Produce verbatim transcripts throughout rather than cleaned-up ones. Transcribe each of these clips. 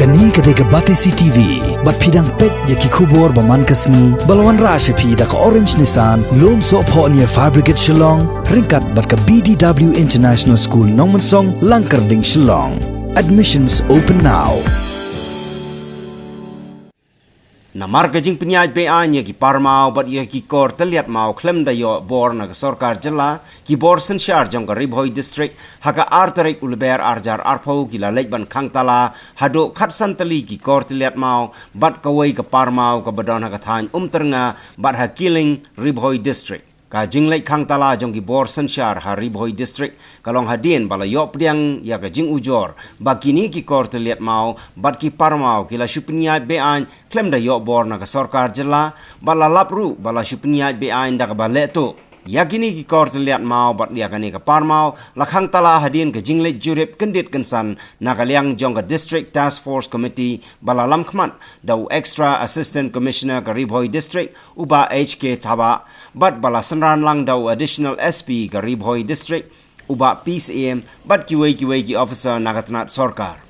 Kane ka dei ka Batesi T V, bad phi dang peit ïa ki khubor ba man ka sngi, ba la wanrah sha phi da ka Orange Nissan, Lumsohphoh near Fire Brigade Shillong, ryngkat bad ka B D W International School Nongmensong, Langkyrding, Shillong. Admissions open now. Namar ka jingpynïaid beaiñ ïa ki par maw bad ïa ki kor tylliat maw khlem da ïoh bor na ka sorkar jylla, ki bor synshar jong ka Ri Bhoi District ha ka ar tarik u Lber ar hajar arphew ki la leit ban khang tala haduh khatsan tylli ki kor tylliat maw bad kawei ka par maw kaba don ha ka thaiñ Umtyrnga bad ha Kiling, Ri Bhoi District. Ka jingleit khang tala jong ki bor synshar ha Ri Bhoi District ka long hadien ba la ïoh pdiang ïa ka jingujor ba kine ki kor tylliat maw bad ki par maw ki la shu pynïaid beaiñ khlem da ïoh bor na ka sorkar jylla, bad la lap ruh ba la shu pynïaid beaiñ da kaba leh tuh. Ïa kine ki kor tylliat maw bad ïa kane ka par maw la khang tala hadien ka jingleit jurip kyndit kynsan na ka liang jong ka District Task Force Committee ba la lam khmat da u Extra Assistant Commissioner ka Ri Bhoi District, u Bah H K Thabah, bad ba la synran lang da u Additional S P ka Ri Bhoi District, u Bah P C M, bad kiwei kiwei ki officer na ka tnat sorkar.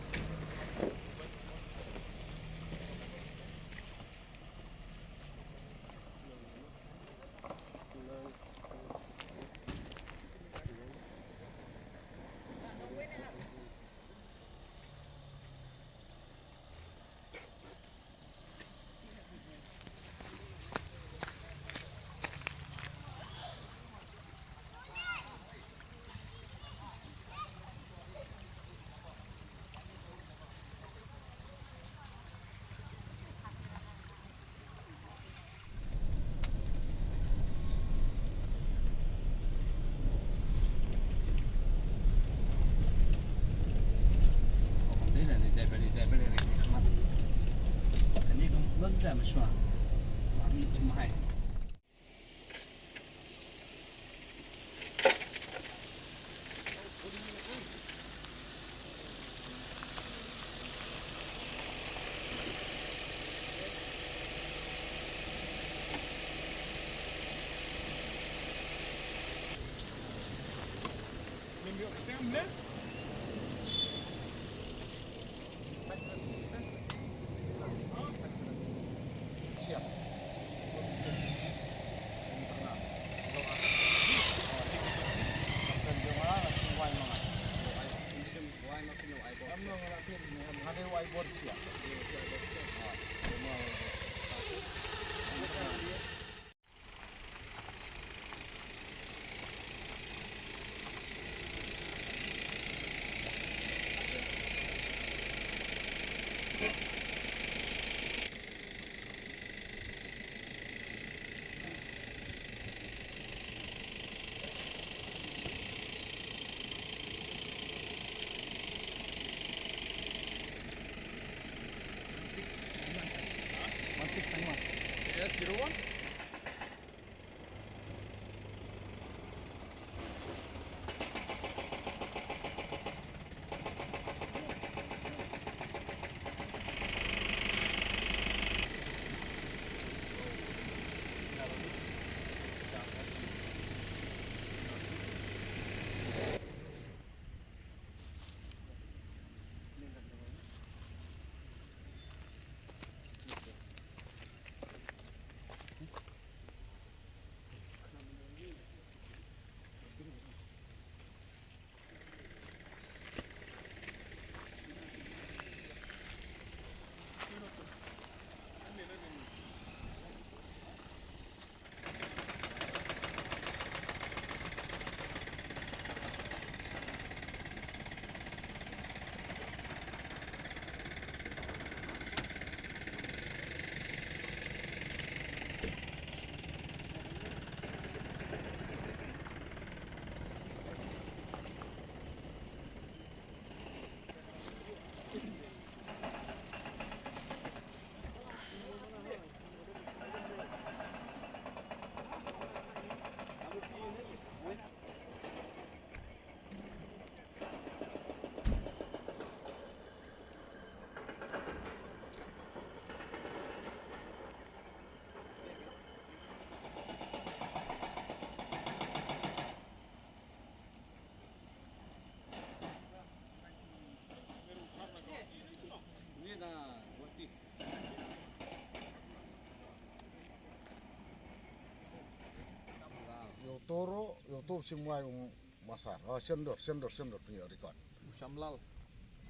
Tu sim wai u masar. Oh, sendor, sendor, sendor punya record. Shamlal.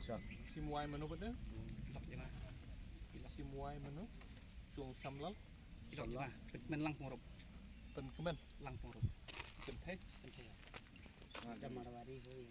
Shan. Sim wai mano bade? Lak jana. Sim wai mano? Chung Shamlal. Lak jana. Pen lang pengrup. Pen kemen. Lang pengrup. Pen thai. Pen thai. Ada marwari hui.